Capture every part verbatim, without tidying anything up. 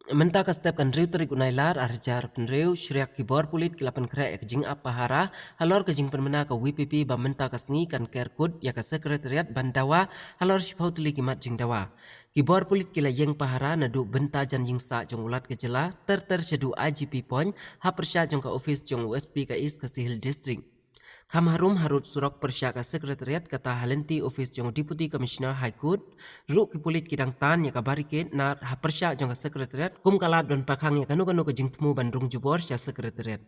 Mynta ka step ka hynriew tarik u Nailar ar hajar hynriew, shriak ki bor pulit ki la pynkhreh ïa ka jingap pahara halor ka jingpynmyna ka VPP ba mynta ka sngi kan ker kut ïa ka Secretariat ban dawa halor shiphew tylli ki mat jingdawa. Ki bor pulit ki la ïeng pahara naduh bynta jan ïing sah jong u Lat ka jylla, ter ter shaduh IGP Point, ha pyrshah jong ka ophis jong u SP ka East Khasi Hills District. Kham harum harud surok pyrshah ka Secretariat kata ha lynti ophis jong u Deputy Commissioner High Court, ruh ki pulit ki dang tan ïa ka barricade na ha pyrshah jong ka Secretariat, kum ka lad ban pakhang ïa kano kano ka jingthmu ban rung jubor sha Secretariat.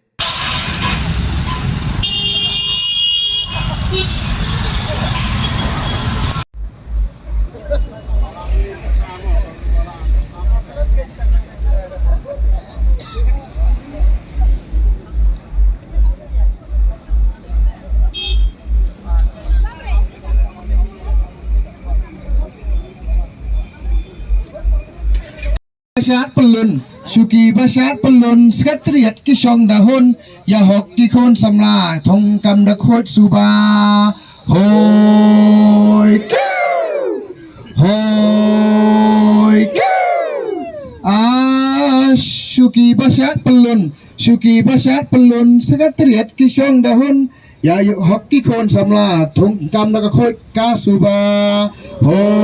Bashat pyllun, shuki bashat pyllun, Secretariat ki shong da hun, ïa hok ki khun samla, thong kam da khuid suba. Hoi kiu! Hoi kiu! Ah, shuki bashat pyllun, shuki bashat pyllun, Secretariat ki shong da hun, ïa hok ki khun samla, thong kam da khuid ka suba. Hoi